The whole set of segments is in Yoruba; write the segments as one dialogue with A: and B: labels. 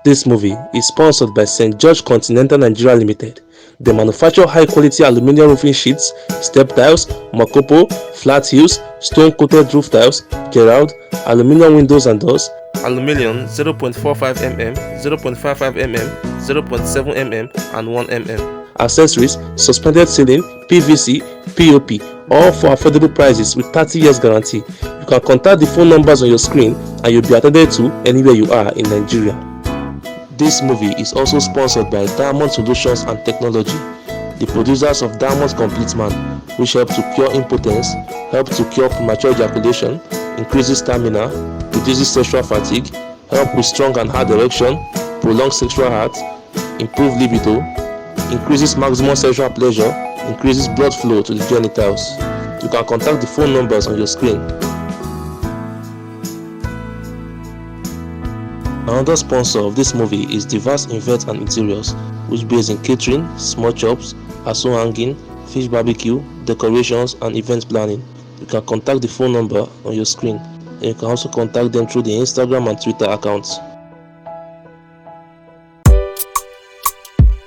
A: This movie is sponsored by St. George Continental Nigeria Limited. They manufacture high quality aluminium roofing sheets, step tiles, makopo, flat heels, stone coated roof tiles, Gerald, aluminium windows and doors, aluminium 0.45 mm, 0.55 mm, 0.7 mm, and 1 mm. Accessories, suspended ceiling, PVC, POP, all for affordable prices with 30 years guarantee. You can contact the phone numbers on your screen and you'll be attended to anywhere you are in Nigeria. This movie is also sponsored by Diamond Solutions and Technology, the producers of Diamond Complete Man, which help to cure impotence, help to cure premature ejaculation, increases stamina, reduces sexual fatigue, help with strong and hard erection, prolong sexual heart, improve libido, increases maximum sexual pleasure, increases blood flow to the genitals. You can contact the phone numbers on your screen. Another sponsor of this movie is Diverse Invent and Interiors, which based in catering, small chops, aso hanging, fish barbecue, decorations, and event planning. You can contact the phone number on your screen, and you can also contact them through the Instagram and Twitter accounts.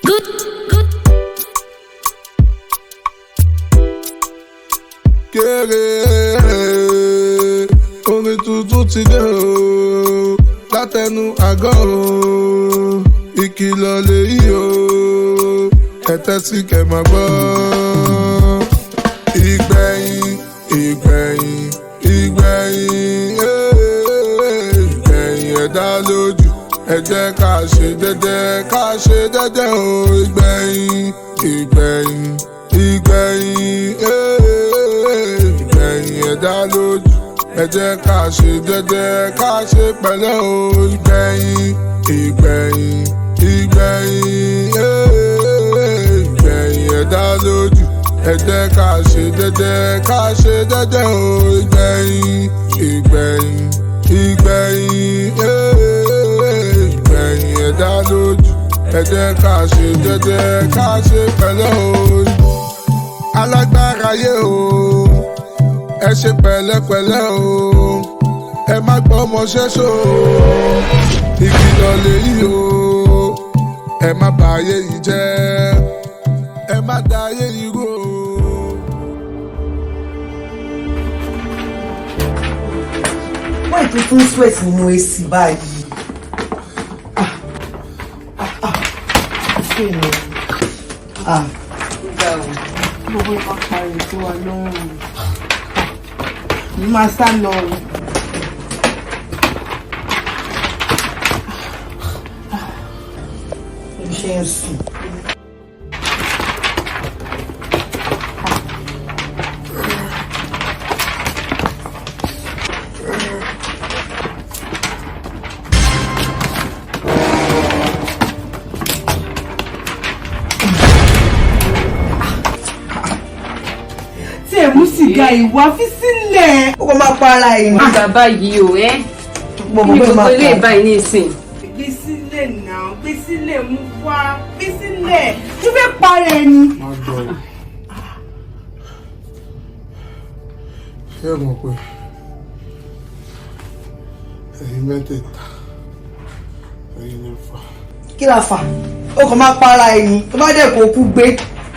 B: Good, good.
C: Kéré orin tuntun ti dé o, látẹnu àgọ́ o, ìkìlọ̀ lèyí o, ẹ tẹ́tí kẹ́ máa gbọ́. Ìgbẹ̀yìn, ìgbẹ̀yìn, ìgbẹ̀yìn, ìgbẹ̀yìn ẹ̀dá lójú. Ẹ jẹ́ ká ṣe jẹ́jẹ́, ká ṣe jẹ́jẹ́ o. Ìgbẹ̀yìn, ìgbẹ̀yìn, ìgbẹ̀yìn, ìgbẹ̀yìn ẹ̀dá lójú. Ẹ jẹ́ ká ṣe jẹ́jẹ́, ká ṣe pẹ̀lẹ́ o. Ìgbẹ̀yìn, ìgbẹ̀yìn, ìgbẹ̀yìn, ìgbẹ̀yìn ẹ̀dá lójú. Ẹ jẹ́ ká ṣe jẹ́jẹ́, ká ṣe jẹ́jẹ́ o. Ìgbẹ̀yìn, ìgbẹ̀yìn, ìgbẹ̀yìn, ìgbẹ̀yìn ẹ̀dá lójú. Ẹ jẹ́ ká ṣe jẹ́jẹ́, ká ṣe pẹ̀lẹ́ o. Alágbára yé o, ẹ ṣe pẹ̀lẹ́pẹ̀lẹ́ o, ẹ má gbọ́mọ ṣẹ́ṣọ́ o. Ìkìlọ̀ lèyí o, ẹ má bà ayé yìí jẹ́, ẹ má da ayé yìí rú o.
D: Wọ́n ètò tún sweat nínú AC báyìí. Ah, ah, ah, ṣé ni? Ah,
E: Gbogbo ìkan parí sí wa lọ́rùn. Mo máa sá lọ o.
D: Bí ṣe ń sùn.
E: Tí ẹ mú sìgá ìwà fi sílẹ̀.
D: Ó kò máa pa ara ẹ̀ ní.
F: Bàbá yìí o, ẹ́
D: Gbogbo
F: kí ni
D: bó
F: gbogbo
D: máa
F: ilé
D: pa.
F: ìbáyìí ní ìsìn?
E: Gbé sílẹ̀ náà, gbé sílẹ̀, mú wá, gbé sílẹ̀. Tó fẹ́ para ẹ ni.
C: Má gbọ́ o. Ṣé ẹ mọ̀ pé ẹ̀yin mẹ́tẹ̀ẹ̀ta, ẹ̀yin lè fà?
D: Kí la fà? Ó kò máa pa ara ẹ̀ ní. Tó bá dẹ̀ kó kú gbé.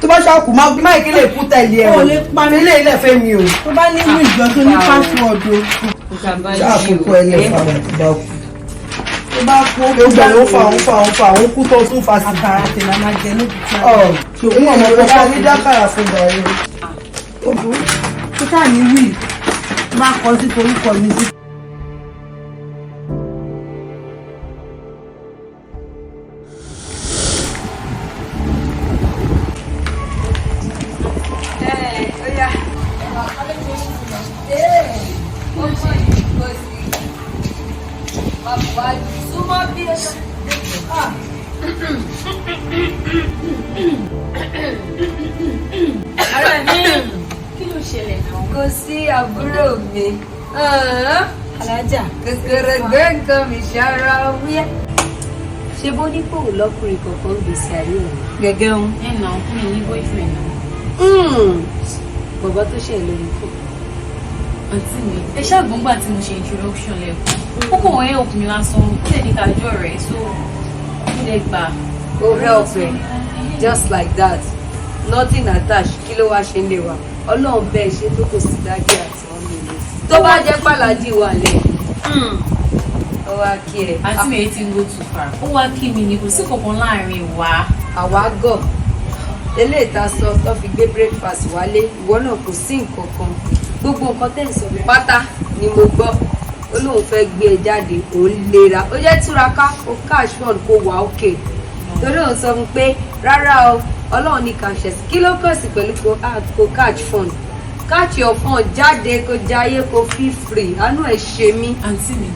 D: Tó bá ṣàkú má má ìkílẹ̀ kú tẹ̀lé ẹ̀.
E: Ó lè pa mí.
D: Ilé ilẹ̀ fẹ́ mi o.
E: Tó bá ní inú ìjọ tó ní pásíwọ̀dù o.
F: Bàbá yìí
D: Ṣáàkókò
F: o,
D: ẹ̀ lè
F: ẹ́
D: fà wọ́n tó bá kú.
E: Tó bá kú ó
D: Ó gbẹ̀ ló fà, ó fà, ó fà, ó kú tó tún fa sí.
E: Àkàrà tèmi a máa jẹ níbi tí a
D: Ọ̀
E: lọ.
D: ṣòkú ọmọ ọkọ ní dákàrà fún gàrí.
E: Tó ṣáà ní wíì máa kọ sí torúkọ mi sí.
F: Kí ló ṣẹlẹ̀ náà?
G: Kò sí, àbúrò mi.
F: Alájà.
G: Kòkòrò gbé nǹkan mi ṣara wíyá.
F: Ṣé bó ní kò lọ́kùnrin kankan gbèsè ayé òun?
E: Gẹ́gẹ́ ń.
F: Ẹ nà fún mi ní boyfriend náà. Bàbá tó ṣe lórí kò.
H: Àǹtí mi, ẹ ṣàgbọ́ngbà tí mo ṣe introduction lẹ́kọ̀ọ́, ó kàn wọ́n help mi lásán, ó lè ní ká jọ rẹ̀, so Lẹ́gbàá.
G: Ó help ẹ just like that, nothing attached. Kí ló wá ṣe ń lè wa? Ọlọ́run bẹ́ẹ̀ ṣe tó kò sí daddy àti mummy mi. Tó bá jẹ́ pàlàjì wà lẹ̀, ó wá kí ẹ.
H: Àǹtí mi, èyí ti ń go too far. Ó wá kí mi ni, kò sí kankan láàrin wa.
G: Àwa gọ̀ eléyìí tá a sọ tó fi gbé breakfast wálé. Ìwọ náà, kò sí nǹkan kan. Gbogbo nǹkan tẹ̀ ń sọ pátá ni mo gbọ́. Ó lóun fẹ́ gbé e jáde, òun lera. Ó jẹ́ túraká, kó cash fund, kó wà ókè, torí òun sọ fún pé rárá o, Ọlọ́run ní kàṣẹ sí. Kí ló kàn sí pẹ̀lú kó catch fund? Catch your fund, jáde, kó jayé, kó feel free. Àánú ẹ̀ ṣe mí.
H: Àǹtí mi,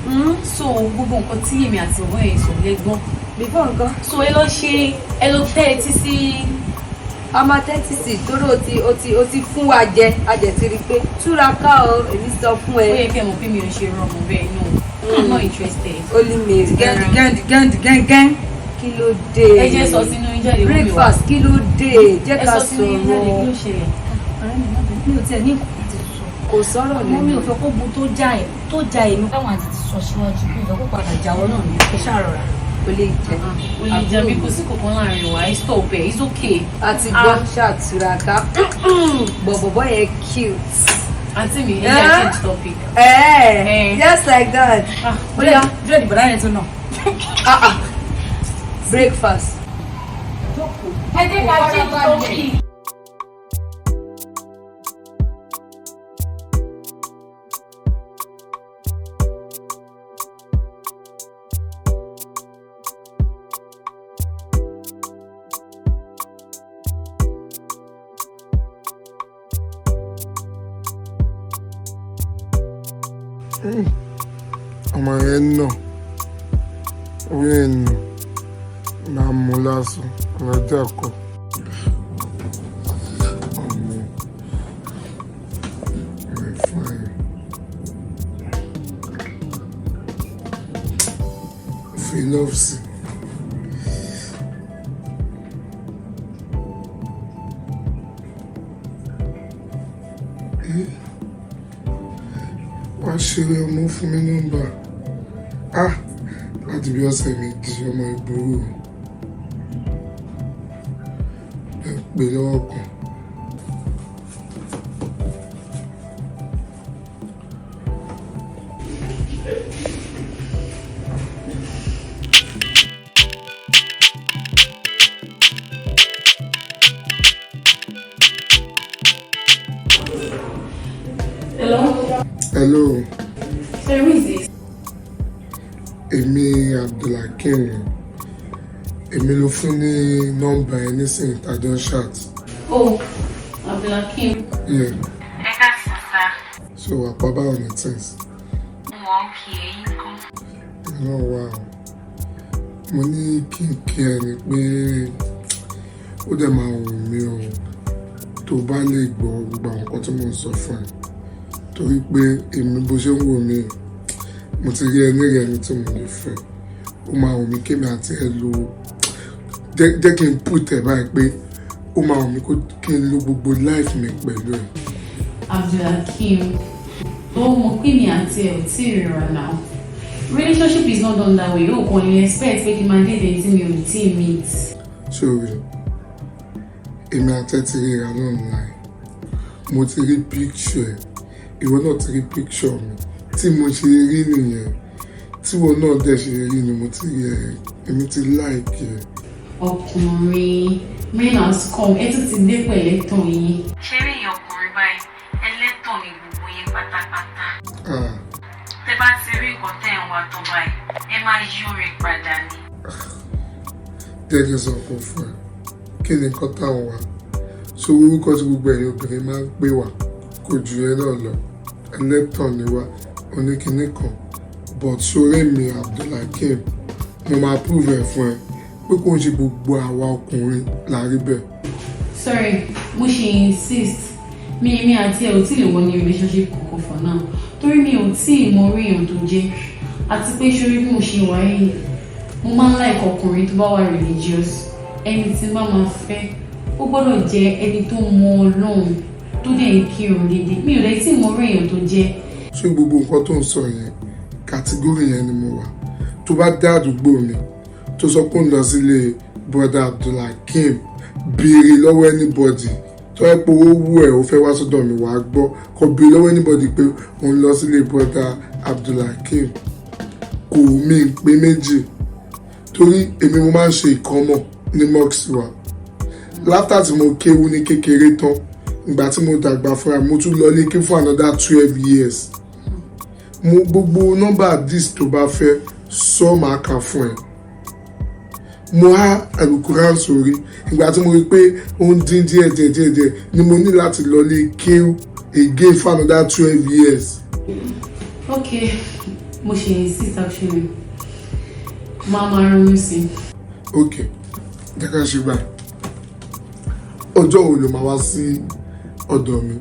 H: so gbogbo nǹkan tí èmi àti ọ̀gbọ́n yẹn sọ lẹ́gbọ́n?
G: Before nǹkan.
H: So ẹ lọ ṣe, ẹ lọ tẹ́ etí sí.
G: A máa tẹ́tí sí, torí o ti fún wa jẹ. A jẹ ti rí i pé túraká o, èmi sọ fún ẹ.
H: Ó yẹ kí ẹ mọ̀ pé mi ò ṣe rọmọ bẹ́ẹ̀. No, I'm not interested.
G: Holy Mary.
E: Gẹ́ndì gẹ́ndì gẹ́ngẹ́n.
G: Kí ló dé?
H: Ẹ jẹ́ sọ sínú yín jáde, wọ́n mi wá.
G: Breakfast, kí ló dé? Jẹ́
H: Ẹ
G: ká
H: sọ sínú yín jáde, kí
G: sọ̀rọ̀.
H: ló ṣẹlẹ̀?
B: Ọ̀rẹ́ mi, má bínú, mi ò tiẹ̀ ní nǹkan láti sọ.
G: Kò sọ̀rọ̀.
B: Àmọ́ mi ò
G: lẹ́nu.
B: fẹ́ kó bu tó já ẹ̀ tó já èmi táwọn àti ti sọ síwájú. Mi ò fẹ́ kó padà jáwọ́ náà ní kó ṣàrọ̀ra.
G: Kò lè jẹ.
H: Ó lè jẹ́ mi, kò sí kankan láàrin wa. Ẹ stop ẹ, it's okay.
G: A ti gbọ́, ṣàtúraká. Bọ̀bọ̀bọ̀ yẹn cute.
H: Àǹtí mi, ẹ jẹ́ change topic.
G: Eh, just like that.
H: Ah.
G: Bóyá
E: Dread bọ̀dá yẹn tún náà.
G: Ah ah, breakfast.
H: Ẹ jẹ́ ká change topic.
C: Ọmọ yẹn náà, orí ẹ̀ nù máa mú lásán lọ́jọ́ kọ. Ọmọ ẹ̀ fine. Fi love sí. Wá ṣeré, ọmọ fún mi nọ́mbà. Ah, láti bí ọ̀sẹ̀ 2, ọmọ ìgboro ẹ pè lọ́wọ́ kan.
H: Hello.
C: Hello.
H: Sorry, who is this?
C: Èmi Abdulhakeem, èmi ló fún ní nọ́mbà ẹ nísìnyí tàjọ chat.
H: Oh, Abdulhakeem.
C: Yeah.
H: Ẹ káàsán, sir.
C: So wà pa, báwo ni things?
H: Mo wà okay, ẹ̀yin kan?
C: Náà wà o. Mo ní kí n kí ẹ ní pé ó dẹ̀ máa wù mí o tó bá lè gbọ́ gbogbo àwọn nǹkan tí mò ń sọ fún ẹ, torí pé èmi, bó ṣe ń wò mí, mo ti rí ẹni rẹ ẹni tí mo lè fẹ́. Ó máa wù mí kémi àti ẹ lo, jẹ́ kí n put ẹ̀ báyìí pé ó máa wù mí kí n lo gbogbo life mi pẹ̀lú ẹ.
H: Abdulhakeem, ó mọ̀ pé mi àti ẹ̀ ò tí ì ríra now. Relationship is not done that way. Ó kàn lè expect pé kí n máa date ẹni tí mi ò tí ì meet.
C: Sórí, èmi àti ẹ ti ríra online. Mo ti rí picture ẹ, ìwọ náà ti rí picture mi. Tí mo ṣe rí nìyẹn, tí ìwọ náà dẹ̀ ṣe rí ni mo ti rí ẹ. Èmi ti like ẹ.
H: Ọkùnrin, men has come, ẹ tún ti dé pẹ̀lẹ́tàn yín. Ṣé rí èèyàn ọkùnrin báyìí, ẹlẹ́tàn ni gbogbo yín pátápátá.
C: Ah.
H: Tẹ bá ti rí nǹkan tẹ́ ẹ̀ ń wá tán báyìí, ẹ máa yí orin padà ni.
C: Jẹ́ kí n sọ nǹkan fún ẹ. Kí ni nǹkan táwọn wà so orúkọ tí gbogbo ẹ̀yin obìnrin máa ń pè wá kò jù yẹn náà lọ? Ẹlẹ́tàn ni wá, oníkinní kan, but sórí mi, Abdulhakeem, mo máa prove ẹ̀ fún ẹ pé kò ń ṣe gbogbo àwa ọkùnrin la rí bẹ́ẹ̀.
H: Sorry, mo ṣe insist, mi àti ẹ ò tí lè wọ ní relationship kankan for now, torí mi ò tí ì mọ orí èèyàn tó jẹ́. Àti pé sórí bí mo ṣe wà yìí, mo máa ń like ọkùnrin tó bá wà religious. Ẹni tí n bá máa fẹ́, ó gbọ́dọ̀ jẹ́ ẹni tó mọ Ọlọ́run, tó dẹ̀ ń kírun déédéé. Mi ò dẹ̀ tí ì mọ orí èèyàn tó jẹ́.
C: Ṣé gbogbo nǹkan tó ń sọ yẹn, category yẹn ni mo wà. Tó bá dé àdúgbò mi, Tó sọ pé òun lọ sílé brother Abdulhakeem, béèrè lọ́wọ́ anybody tó yẹ pé owó wù ẹ́, ó fẹ́ wá sọ́dọ̀ mi, wàá gbọ́. Kò béèrè lọ́wọ́ anybody pé òun lọ sílé brother Abdulhakeem. Kò mí pé méjì, torí èmi mo máa ń ṣe ìkọ́mọ̀ ní mosque wa. After tí mo kéwú ní kékeré tán, ìgbà tí mo dàgbà fúnra, mo tún lọ lé kí fún another 12 years. Mo gbogbo nọ́mbà dis tó bá fẹ́ sọ, máa kà fún ẹ. Mo há alukuran sórí. Ìgbà tí mo rí pé ó ń dín díẹ̀ díẹ̀ díẹ̀ díẹ̀ ni mo ní láti lọ lé kéwú again for another 12 years.
H: Okay, mo ṣe insist actually. Máa máa ronú sí i.
C: Ok, jẹ́ ká ṣe báyìí. Ọjọ́ wo ló máa wá sí ọ̀dọ̀ mi,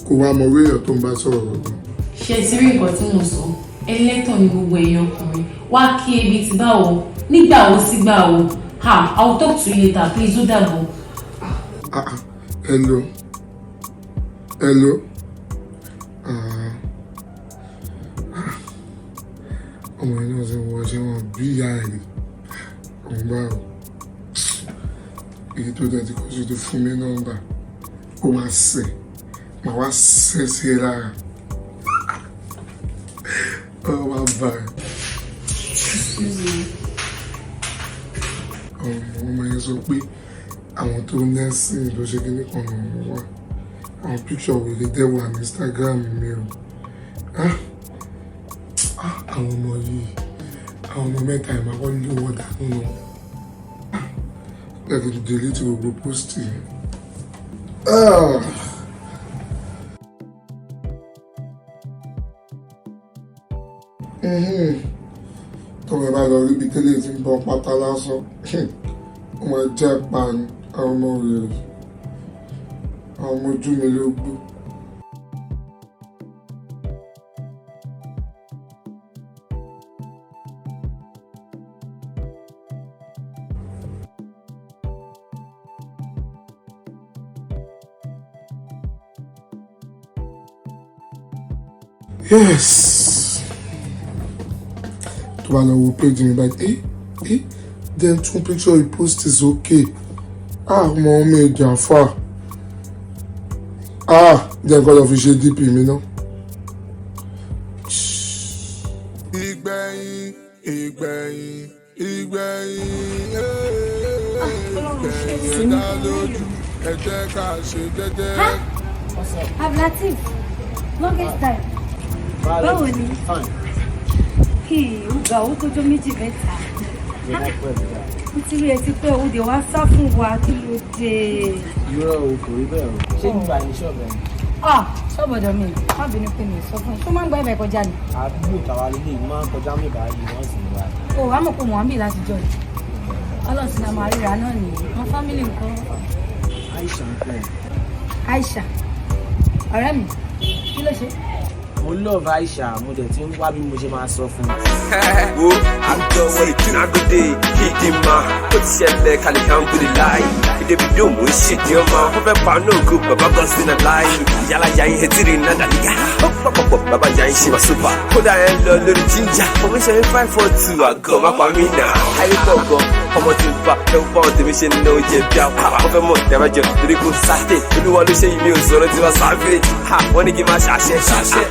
C: kó wá mọ orí èèyàn tó ń bá sọ̀rọ̀ lọ́gbọ̀n?
H: Ṣe ti rí nǹkan tí mo sọ? Ẹlẹ́tàn ni gbogbo èèyàn ọkùnrin. Wá kí ebi ti báwo, nígbà wo sígbà wo? Ha, I will talk to you later, please. Ó dàbọ̀.
C: Ah ah, hello, hello. Ah ah, ọmọ yẹn náà ṣe ń wọ ṣé wọn bí ìyá ẹ̀ rí òun báwo? Èyí tó dẹ̀ ti kọ́ sí ti fún mi nọ́mbà, ó máa sẹ̀, màá wá sẹ̀ sí ẹ lára, ọ máa bà ẹ́.
H: Excuse me.
C: Ọmọ yẹn sọ pé àwọn tó nẹ́sìn ló ṣe kíní kan náà wà. Àwọn picture wèrè dẹ̀ wà ní Instagram mi o. Ah ah, àwọn ọmọ yìí, àwọn ọmọ mẹ́ta ẹ̀ máa kọ́ lé wọn dànù náà. Ẹ kì í delete gbogbo post yìí. Ah. Tọ́mọ ẹ bá lọ rí ibi tẹ́lẹ̀ tí ń bọ́ pátá lásán, ó máa jẹ́ pa ni. Àwọn ọmọ rẹ̀, àwọn ọmọ ojú mi ló gbó. Yes, tó bá lọ wo page mi báyìí, then tún picture you post is okay. Ah, ọmọ ọmọ ìjà fà. Ah, jẹ́ nǹkan lọ fi ṣe DP mi náà. Ìgbẹ̀yìn, ìgbẹ̀yìn, ìgbẹ̀yìn, ìgbẹ̀yìn dá lójú. Ẹ jẹ́ ká ṣe jẹ́jẹ́.
B: Ablatif, longest time. Báwo ni? Kí ó ga ó tójó méjì mẹ́ta. Mo ti rí ẹ ti pẹ́, o dé wá sá fún wa, kí ló dé?
I: Irọ́ o, kò rí bẹ́ẹ̀ o. Ṣé nígbà ní ṣọ́ọ̀bù ẹ̀?
B: Ah, ṣọ́ọ̀bọ̀dọ̀ mi, má bínú pé mi ò sọ fún ẹ. Ṣé ó máa ń gba ẹ̀bẹ̀ kọjá ni?
I: Àdúgbò tàwa lílé máa ń kọjá mi báyìí, wọ́n sì ń wá.
B: O wàá mọ̀ pé mo wà ń bì láti jọ yìí. Ọlọ́run ti náà máa ríra náà nìyí. Àwọn family nǹkan.
I: Aisha ń pẹ́.
B: Aisha, ọ̀rẹ́ mi, kí ló ṣe?
I: Mo love Aisha, mo dẹ̀ ti ń wá bí mo ṣe máa sọ fún un.
J: Wo àjọwọ́ ìdúnàgòdè ìdìmọ̀ ó ti ṣẹlẹ̀ kàlíhàmdùlíláì ìdèbìdó mò ń ṣèdí ọmọ wọn fẹ́ pa nóògùn bàbá gọ́sìn aláì ìyálàyà yín hetiri náà dàlíyà ó pọ̀pọ̀pọ̀ bàbá yà ń ṣe wà sóbà kódà ẹ̀ ń lọ lórí jíjà omi ṣe ń 542 àgọ́ má pa mí nà ayé pọ̀ gan ọmọ tí ń fa ẹ̀wọ̀n báwọn tèmi ṣe ń ná oúnjẹ bí apá wọn fẹ́ mọ̀ tẹ́wájọ torí kò sáté olúwa ló ṣe ìmí òsòrò tí wọ́n sáfẹ́ ha wọ́n ní kí n máa ṣàṣẹ ṣàṣẹ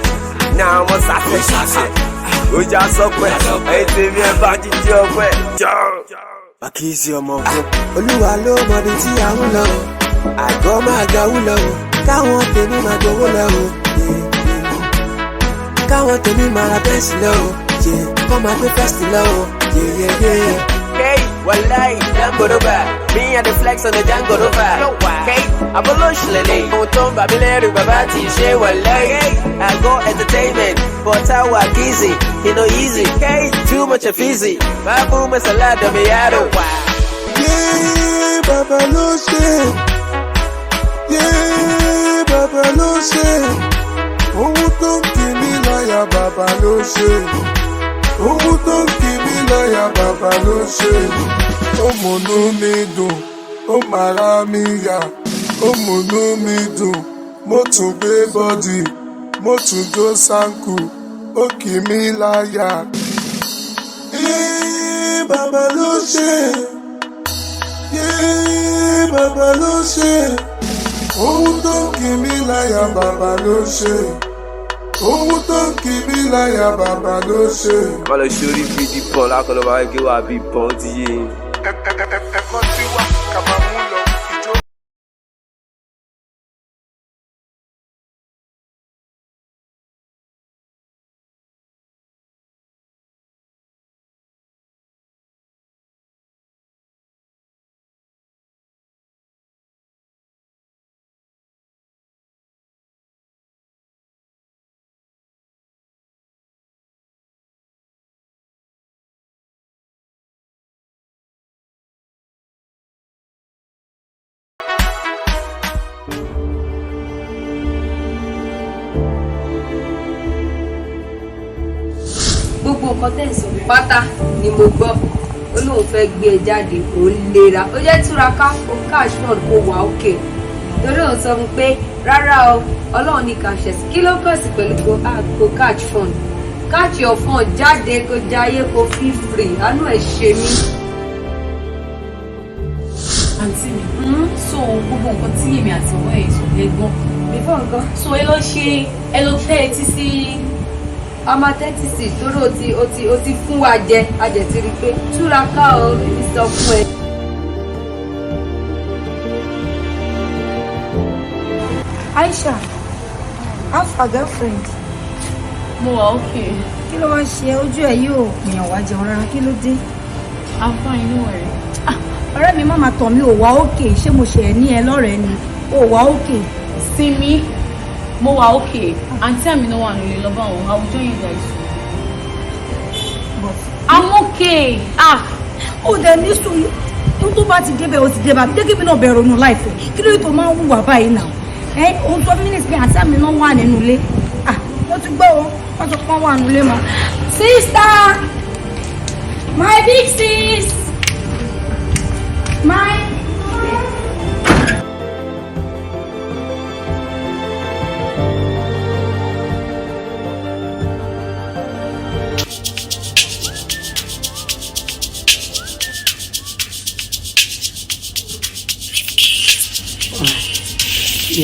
J: náà wọ́n sáfẹ́ ṣàṣẹ ojà sọpẹ́ ẹ̀yin tèmi ẹ̀ bá jíjẹ ọpẹ́ jọ.
K: Àkíyèsí ọmọ ọ̀gbọ́n. Olúwa ló mọbi tí a ń lọ o. Àgọ́ máa ga wú lọ o. Káwọn tèmi máa gbowó lọ o. Káwọn tèmi máa ra bẹ́ǹsì lọ o. Kọ́ máa gbé fẹ́sì lọ o.
J: Hey, wallahi, Django Rover. Me and the flex on the Django Rover. Hey, Aboloshilele. Ohun tó ń bà mí lẹ́rù bàbá ti ṣe wallahi. I go entertainment, but I work easy. You know easy. Hey, too much of easy. Babu masala domiyaro.
C: Yé, bàbá ló ṣe, yé, bàbá ló ṣe, ohun tó ń kì mí láyà, bàbá ló ṣe, ohun tó ń kì mí láyà, bàbá ló ṣe. Ó múnú mi dùn, ó mara mi yá, ó múnú mi dùn, mo tún gbé body, mo tún jó sáńkù, ó kì mí láyà. Yé. Bàbá ló ṣe. Yé, bàbá ló ṣe. Ohun tó ń kì mí láyà, bàbá ló ṣe. Ohun tó ń kì mí láyà, bàbá ló ṣe.
J: Má lọ sórí bíi di pọ́n lákọlọ́ máa gé wá bíi pọ́n ó ti yé yín.
C: Ẹ̀kọ́ tí wà kàmá mú lọ ìjó.
G: Gbogbo nǹkan tẹ̀ ń sọ pátá ni mo gbọ́. Ó lóun fẹ́ gbé ẹ jáde, òun lera. Ó jẹ́ túraká, kó cash fund, kó wà ókè, torí òun sọ fún pé rárá o, Ọlọ́run ní kàṣẹ sí. Kí ló kàn sí pẹ̀lú kó kó catch fund? Catch your fund, jáde, kó jayé, kó feel free. Àánú ẹ̀ ṣe mí.
H: Àǹtí mi, so gbogbo nǹkan tí èmi àti ọ̀rẹ́ ẹ̀ sọ lẹ́gbọ́n.
G: Before nǹkan.
H: So ẹ lọ ṣe, ẹ lọ tẹ́ etí sí.
G: Ọmọ 36, torí o ti fún wa jẹ, a jẹ ti rí i pé túraká o, èmi sọ fún ẹ.
B: Aisha, how far, girlfriend?
H: Mo wà okay.
B: Kí ló wá ṣe ojú ẹ yóò pèèyàn wá jẹun rárá? Kí ló dé?
H: I'm fine, no worry.
B: Ọ̀rẹ́ mi, má máa tàn mí, ò wá òkè. Ṣé mo ṣe ní ẹ lọ́rẹ̀ẹ́ ni? Ò wá òkè.
H: Sinmi, mo wà okay. Àǹtí àmì náà wà nílé, lọ́ba àwọn àwùjọ yìí guys.
B: But
H: I'm okay. Ah.
B: Ó dẹ̀ ní sùn tó bá ti débẹ̀, ó ti débẹ̀. Àbí jẹ́ kí mi náà bẹ̀rù nù láìpẹ́. Kí ló dé tó máa ń hùwà báyìí náà? Ẹ òun sọ fún mi pé àǹtí àmì náà wà nínú ilé. Ah, mo ti gbọ́ o, wọ́n sọ pé wọ́n wà nínú ilé mọ́. Sister, my big sis, my.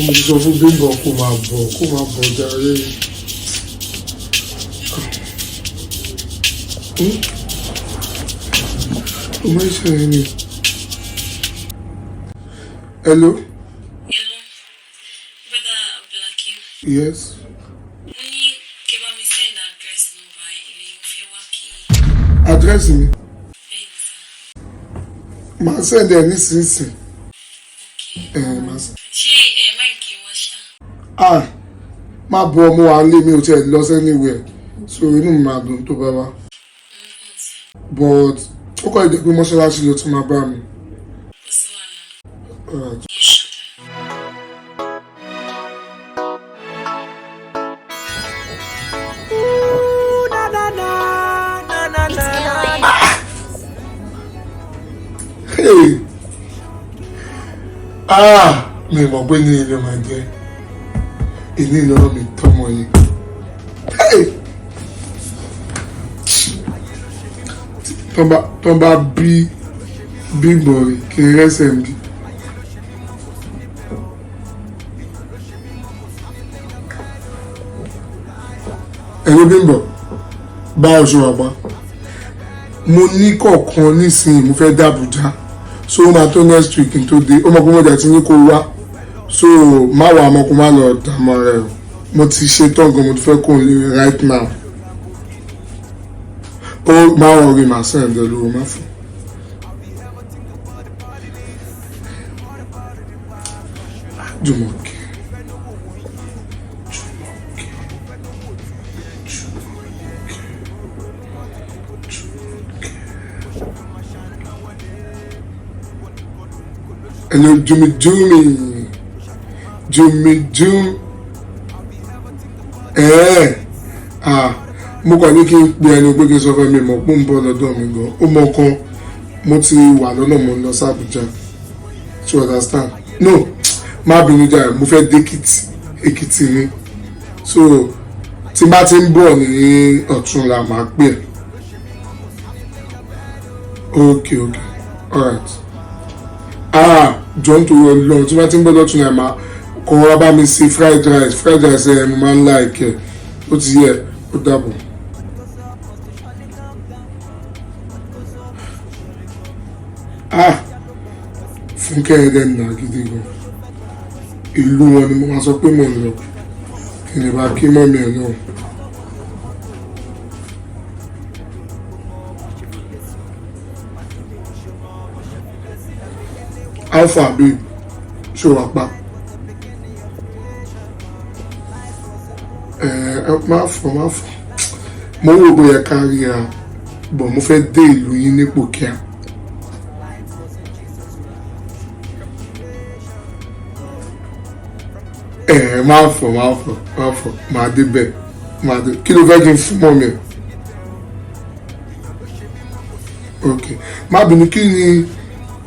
C: Mo ti sọ fún Bímbọ kó máa bọ̀, kó máa bọ̀ jàre. Ó máa ń ṣe ni. Hello?
H: Hello, brother Abdulhakeem.
C: Yes.
H: Mo ní kí bá mi send address number ilé, mo fẹ́ wá kí.
C: Address mi?
H: Bẹ́ẹ̀ ni sir.
C: Màá send ẹ nísinsìnyí. Ẹ màá send.
H: Ṣé ẹ máa kí wá ṣá?
C: Ah, má bọ ọmọ wa lé mi, ò tiẹ̀ lọ anywhere, so inú mi máa dùn tó bá wá. But ó kọ́ ìdẹ́ pé mọ́ṣáláṣí ló tún máa bá mi.
H: Kò sí wàhálà.
C: Alright.
H: Ẹ ṣe.
K: Ooh, na na na na na na na.
C: Hey! Ah, mi mọ̀ pé ní ilé máa jẹ́ ìní ìlọ́rọ̀ mi tọmọ yìí. Hey! Tọ́ bá bí Bímbọ̀ rè kí n rẹ́sẹ̀ ń bí. Ẹ̀yin Bímbọ̀, báwo ṣe wà pa? Mo ní kọ̀ọ̀kan nísìnyí, mo fẹ́ dé Àbújá, so ó máa tó next week kí n tó dé. Ó mọ̀ pé mo dẹ̀ ti ní kó wá, so má wàá mọ̀ kó má lọ dààmú ara ẹ̀ o. Mo ti ṣe tán gan, mo ti fẹ́ kó n lè right now. Ó má worry, màá send ẹ lówó, má fún. Jùmọ̀kẹ́, Jùmọ̀kẹ́, Jùmọ̀kẹ́, Jùmọ̀kẹ́. Hello, Jumi Jumi, Jumi Jumi. Ẹ̀ẹ́, ah, mo kàn ní kí n pe ẹni pé kí n sọ fún mi mọ̀ pé ń bọ̀ lọ́dọ̀ mi gan. Ó mọ kan, mo ti wà lọ́nà, mo ń lọ sí Àbújá. You understand? No, má bínú jàre, mo fẹ́ dé Èkìtì, Èkìtì ni. So, tí n bá ti ń bọ̀ ní ọ̀túnla, màá pè ẹ́. Okay, okay, alright. Ah, jọ ń torí Ọlọ́run, tí wọ́n ti ń gbọ́dọ̀ tún náà máa kọ́ wá bá mi ṣe fried rice. Fried rice ẹ̀ mo máa ń like ẹ̀. Ó ti yẹ, ó dàbọ̀. Ah, Fúnkẹ́ ẹ̀ dẹ̀ nà gidi gan. Ìlú wọn ni mo máa sọ pé mò ń lọ. Kí ni bá kí mọ́mí ẹ̀ náà. Alpha babe, ṣé wàá pa? Ẹ má fọ, má fọ. Mo wò bóyá ká ríra, bọ̀ mo fẹ́ dé ìlú yín nípò kíá. Ẹ má fọ, má fọ, má fọ, máa dé bẹ́ẹ̀, máa dé. Kí ló fẹ́ kí n fún mọ́ mi? Ok, má bínú, kí ni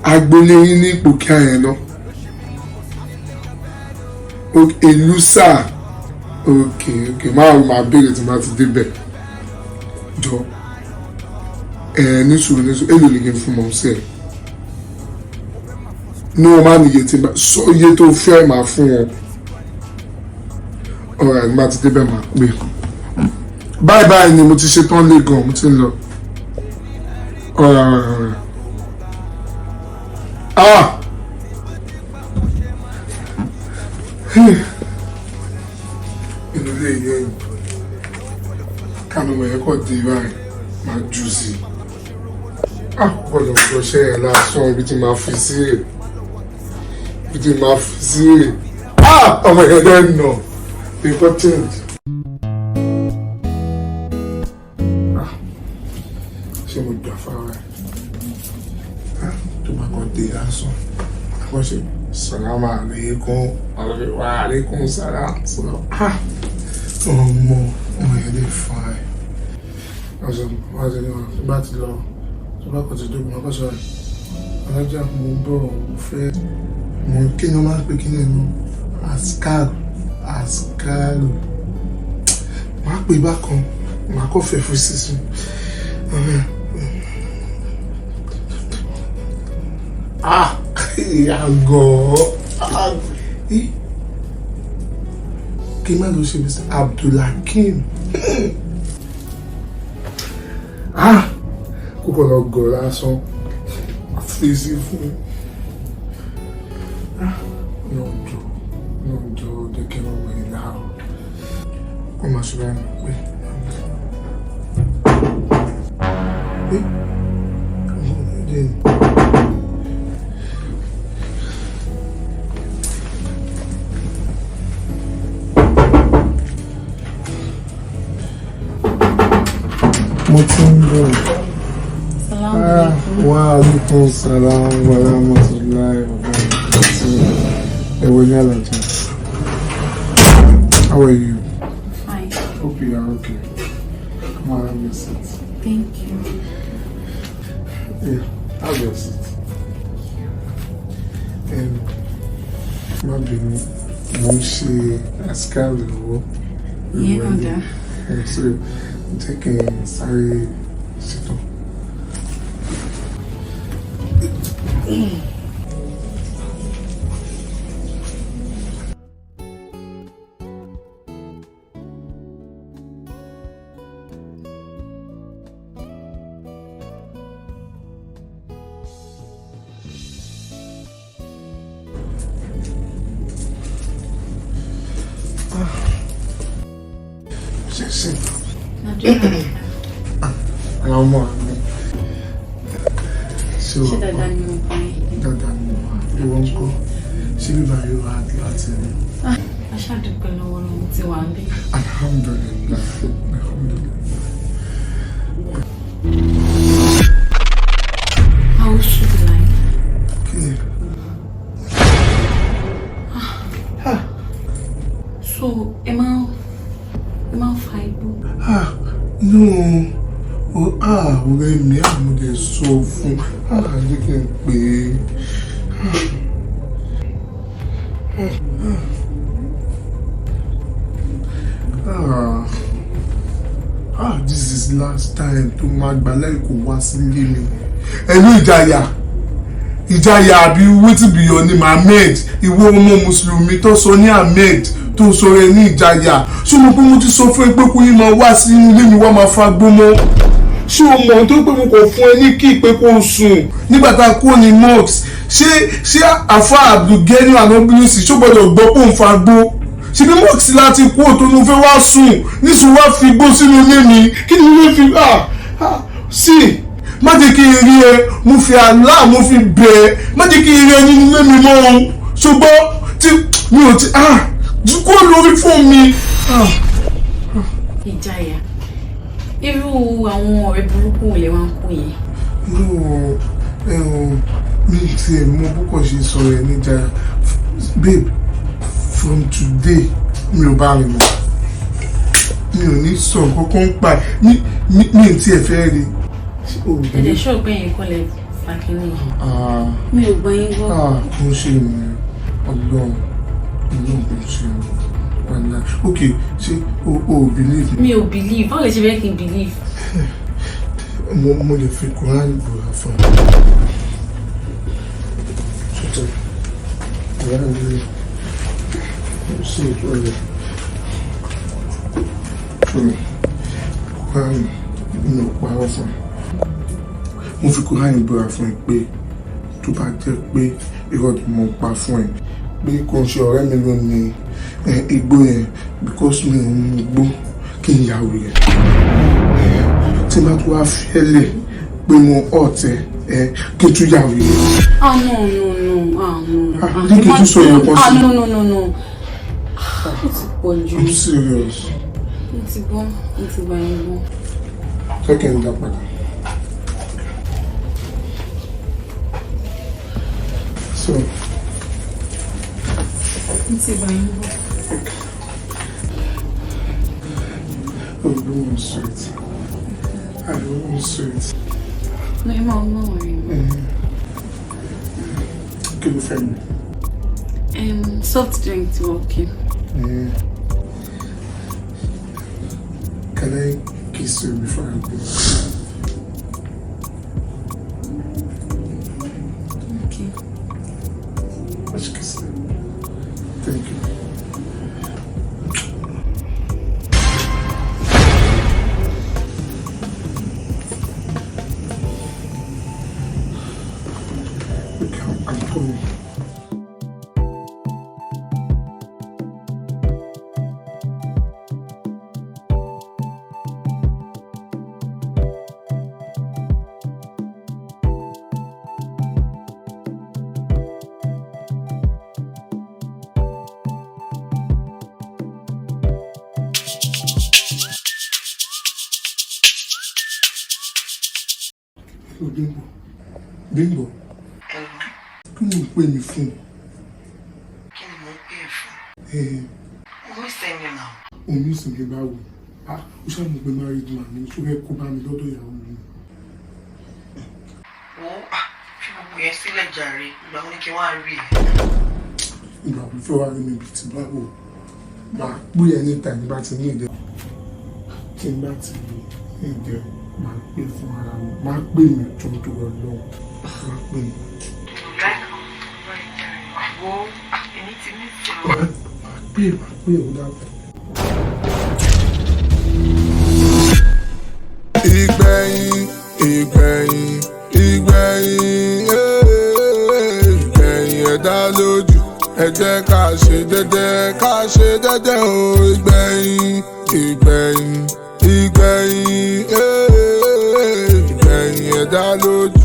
C: agboolé yín ní ipò kíá yẹn náà? Ìlú sáà. Ok, ok, máa máa béèrè tí máa ti débẹ̀. Jọ ẹ ní sùúrù, ní sùúrù, èlò ni kí n fún mọ́ sí ẹ? Ní wọn máa níye tí sọ iye tó fẹ́ máa fún wọn. Ọ̀rọ̀ àgbà ti débẹ̀ máa pè. Báyìí báyìí ni mo ti ṣe tán lé gan, mo ti ń lọ. Ọ̀rọ̀ ọ̀rọ̀ ọ̀rọ̀. Ah! Inú ilé yẹn kánú mọ̀ yẹn kọ́ di báyìí máa jù sí i. Àkọ́kọ́ lọ gbọ́ṣẹ́ yẹn lásán, ibi tí màá fi sí rè. Ibi tí màá fi sí rè. Ah! Ọmọ yẹn dẹ́ nà. Nǹkan change. Ah! Ṣé mo gbà fara ẹ̀? Tó bá kàn dé lásán. Àkọ́ ṣe salamu alaikum, wa alaikum salam. Ah! Ọmọ ọmọ yẹn dé fine. Ọ̀sán wá sí ní wọn tó bá ti lọ, tó bá kàn ti dógún, ọkọ̀ sọ̀rọ̀. Alájà mo ń bọ̀, mo fẹ́. Mo kí ni wọ́n máa ń pè kí ni ẹnu? Ascaru, Ascaru. Màá pè bákan, màá kọ́ fẹ́ fún sísun. Ah! Àgọ́. Kí má lọ ṣe Mr. Abdulhakeem. Ah! Kókò lọ gọ̀ lásán. Fèsì fún. Ah! Lọ́jọ́, lọ́jọ́ jẹ́ kí wọ́n wọ̀ ní láàárọ̀. Kó máa ṣe báyìí pé. Ọmọ ọmọdé ni. Mo ti ń bọ̀.
H: Salaam alaikum.
C: Wa alaikum salam wa rahmatullahi wa barakatuh. Ẹ̀wọ̀n ní àlàjá. How are you?
H: Fine.
C: Hope you are okay. Come on, have your seat.
H: Thank you.
C: Yeah, have your seat. Má bínú, mo ń ṣe àsìkáàrì lọ́wọ́.
H: Ìyẹn náà dáa.
C: So, jẹ́ kí n sáré ṣetán. Ṣe ṣe. Àwọn ọmọ mi. Ṣé
H: Ṣé
C: wà pa?
H: dáadáa ni mo bá yín?
C: Dáadáa ni mo wà. Ìwọ ń kọ́. Ṣé bíbá yóò wá láti rí?
H: A ṣàdúpẹ́ lọ́wọ́ lọ́wọ́ tí wà ń bí.
C: Alhamdulillah. Alhamdulillah.
H: How should I?
C: Kí ni?
H: So, ẹ máa ń fa igbó.
C: Ah, no. Oh, ah, ọ̀rẹ́ mi, ah, mo dẹ̀ sọ fún. Ah, jẹ́ kí n pè é. Ah, ah, this is last time tó máa gbà láì kó wá sílé mi. Ẹ̀lú Ìjayà, Ìjayà àbí wetin be your name, Ahmed? Ìwọ ọmọ mùsùlùmí tó sọ ní Ahmed, tó sọ rẹ ní Ìjayà. Ṣé mo pé mo ti sọ fún ẹ pé kó yín máa wá sí ilé mi wá máa fa gbó mọ́? Ṣé o mọ̀ tó pé mo kò fún ẹ ní kí pé kó o sùn nígbà tá a kúrò ní mosque? Ṣé àfa Abdulgani Anabilisi, ṣó gbọdọ̀ gbọ́ pé òun fa gbó? Ṣe bí mosque láti kú òtó ní o fẹ́ wá sùn nísìnyí, wá fi gbó sínú ilé mi? Kí ni mo fi sí? Má jẹ́ kí n rí ẹ. Mo fi Allah, mo fi bẹ̀ ẹ́, má jẹ́ kí n rí ẹ nínú ilé mi mọ́ o. Ṣùgbọ́n tí mi ò ti kúrò lórí fún mi.
H: Ìjayà, irú àwọn ọ̀rẹ́ burúkú wo lè wá ń kó yẹn?
C: No, mi ti ẹ̀ mọ bó kàn ṣe sọ̀rọ̀ ẹ̀ níjà. Babe, from today, mi ò bá rìn mọ́. Mi ò ní sọ nǹkan kan pa mi ò tiẹ̀ fẹ́ rí.
H: Ẹ̀dẹ̀ ṣọ́ọ̀gbẹ́ yẹn kọ́ lẹ fa kínní yìí. Mi ò gbọ́ yín gbọ́.
C: Kò ń ṣe ìrìn. Ọlọ́run, Ọlọ́run, kò ń ṣe ìrìn wàhálà. Ok, ṣé o ò believe me?
H: Mi ò believe. Báwo lè ṣe fẹ́ kí n believe?
C: Mo lè fi Quran búra fún ẹ. Ṣètò Quran lè ṣe ìtọ́lẹ̀ fún Quran. Mi ò parọ́ fún ẹ. Mo fi Quran búra fún ẹ pé tó bá jẹ́ pé irọ́ ni mo pa fún ẹ, pé kò ń ṣe ọ̀rẹ́ mi ló ní igbó yẹn, because mi ò mú igbó, kí n yàwó yẹn. Tí n bá tún wá fi ẹ́ lẹ̀ pé mo ọ̀tẹ̀ ẹ, kí n tún yàwó yẹn.
H: Ah, no, no, no, ah, no.
C: Ah, ní kí n tún sọ yẹn kan sí.
H: Ah, no, no, no, no, ó ti pọ̀ jù.
C: I'm serious.
H: Mo ti gbọ́, mo ti gbà yín gbọ́.
C: Jẹ́ kí n dá padà. So
H: Mo ti gbà yín gbọ́.
C: Oh, you want sweet. I want sweet.
H: No, ẹ máa má worry.
C: Kí ló fẹ́ mi?
H: Soft drink ti wà okay.
C: Can I kiss you before I go?
H: Okay.
C: Let's kiss you. Thank you. Okay, I'm coming. Hello, Bímbọ́. Bímbọ́. Kí ló ń pè mí fún?
E: Kí ni mo ń pè é fún?
C: Ẹ
E: Mo miss ẹni náà.
C: Òun ní ìsinmi báwo? Ah, ó ṣàmù pé married man ni, ṣó fẹ́ kó bá mi lọ́dọ̀ ìyàwó mi?
E: Wo, fi gbogbo yẹn sílẹ̀ jàre. Ìgbà wo ni kí wọ́n á rí ẹ?
C: Ìgbà wo fẹ́ wá rí mi bíi ti báwo? Máa pè ẹ́ níta nígbà tí ní ìdẹ. Tí n bá ti ní ìdẹ, máa pè fún ara mi. Máa pè mí tó tó lọ lọ́wọ́. Máa pè mí.
E: Wo, èmi ti ní ìsìn.
C: Máa pè ó dàbọ̀.
L: Ìgbẹ̀yìn, ìgbẹ̀yìn, ìgbẹ̀yìn, ìgbẹ̀yìn ẹ̀dá lójú. Ẹ jẹ́ ká ṣe jẹ́jẹ́, ká ṣe jẹ́jẹ́ o. Ìgbẹ̀yìn, ìgbẹ̀yìn, ìgbẹ̀yìn, ìgbẹ̀yìn ẹ̀dá lójú.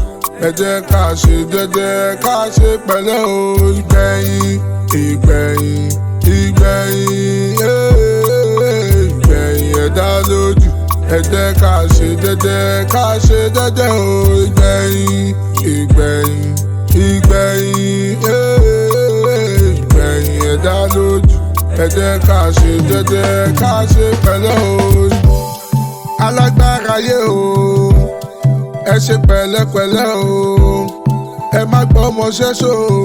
L: Ẹ jẹ́ ká ṣe jẹ́jẹ́, ká ṣe pẹ̀lẹ́ o. Ìgbẹ̀yìn, ìgbẹ̀yìn, ìgbẹ̀yìn, ìgbẹ̀yìn ẹ̀dá lójú. Ẹ jẹ́ ká ṣe jẹ́jẹ́, ká ṣe jẹ́jẹ́ o. Ìgbẹ̀yìn, ìgbẹ̀yìn, ìgbẹ̀yìn, ìgbẹ̀yìn ẹ̀dá lójú. Ẹ jẹ́ ká ṣe jẹ́jẹ́, ká ṣe pẹ̀lẹ́ o. Alágbára yé o, ẹ ṣe pẹ̀lẹ́pẹ̀lẹ́ o. Ẹ má gbọ́ ọmọ ṣẹ́ṣọ́ o.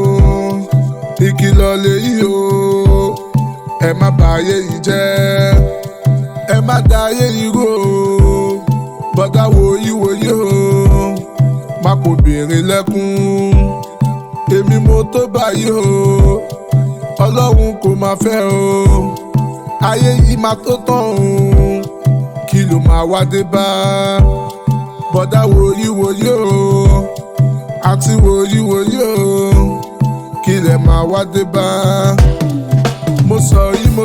L: Ìkìlọ̀ lèyí o. Ẹ má bàyé yìí jẹ́, ẹ má da ayé yìí rú o. Bọ́dá wòyí wòyí o.
C: Má kò bìnrin lẹ́kún. Èmi mo tó báyìí o, Ọlọ́run kò máa fẹ́ o. Ayé yìí máa tó tán o, kí ló máa wá dé bá? Bọ̀dá wòyíwòyí o, àti wòyíwòyí o, kí lẹ̀ máa wá dé bá? Mo sọ yìí, mo